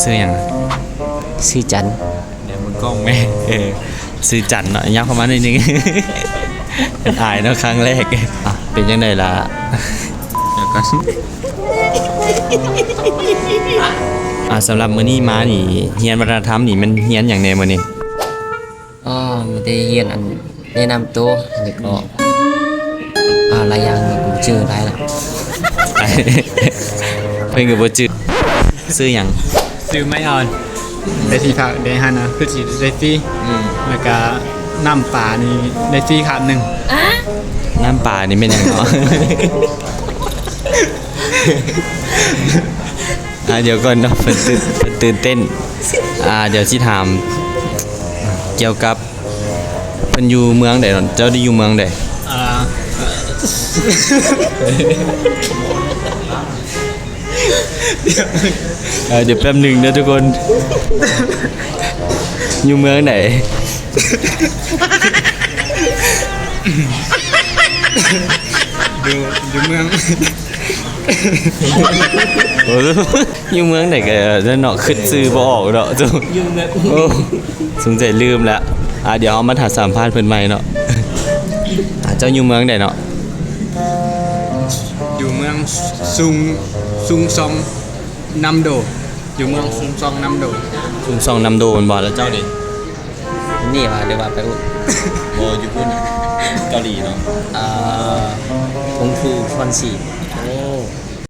ຊື່ຫຍັງ? ຊື່ຈັນ. ແນມເບິ່ງກ້ອງແມ້. ເອີ ຊື່ຈັນເນາະ. ຫຍັບເຂົ້າມາໜ້ອຍໜຶ່ງ. ເປັນອາຍເນາະ ຄັ້ງແລກ. ອ່ະ ເປັນຈັ່ງໃດລະ? ດຽວກ່ອນ. ອ່າ ສຳລັບມື້ນີ້ມານີ້ ຮຽນວັດທະນະທຳນີ້ ແມ່ນຮຽນຫຍັງແດ່ມື້ນີ້? ອໍ ມີແຕ່ຮຽນອັນແນະນຳໂຕ ແລ້ວກໍ ອ່າ ຫຼາຍຢ່າງ ບໍ່ຈື່ຫຼາຍລະ. ເພິ່ນກໍບໍ່ຈື່. ຊື່ຫຍັງ? ຊື່ໄມ້ອ່ອນ. ໄດ້ທີ່ພັກ ໄດ້ຮ້ານອາຫານ ຄືຊິໄດ້ຟຣີ. ອືມ ແລ້ວກະນ້ຳປານີ້ໄດ້ຟຣີຄາບໜຶ່ງ. ນ້ຳປານີ້ແມ່ນຫຍັງເນາະ? ອ່າ ດຽວກ່ອນເນາະ ເພິ່ນຕື່ນ ເພິ່ນຕື່ນເຕັ້ນ. ອ່າ ດຽວຊິຖາມກ່ຽວກັບ ເພິ່ນຢູ່ເມືອງໃດເນາະ? ເຈົ້າໄດ້ຢູ່ເມືອງໃດ? ອ່າ ເອີ ດຽວແປັບໜຶ່ງເດີທຸກຄົນ. ຢູ່ເມືອງໃດ? ຢູ່ ຢູ່ເມືອງ ໂອ້ ຢູ່ເມືອງໃດກໍນັ້ນເນາະ ຄິດຊື່ບໍ່ອອກເນາະ. ຢູ່ແບບ ໂອ້ ສົງໄສລືມລະ. ອ່າ ດຽວເຮົາມາຖາມສຳພາດເພິ່ນໃໝ່ເນາະ. ອ່າ ເຈົ້າຢູ່ເມືອງໃດເນາະ? ຢູ່ເມືອງຊຸງ ຊຸງຊອງນຳໂດ. ຢູ່ເມືອງຊຸງຊອງນຳໂດ. ຊຸງຊອງນຳໂດແມ່ນບໍ່? ແລ້ວເຈົ້າເດ? ນີ້ຫວາ ຫຼືວ່າໄປອຸດ? ບໍ່ ຢູ່ພຸ້ນ ເກົາຫຼີເນາະ. ເອີ ກົງທູຊອນຊີ. ໂອ້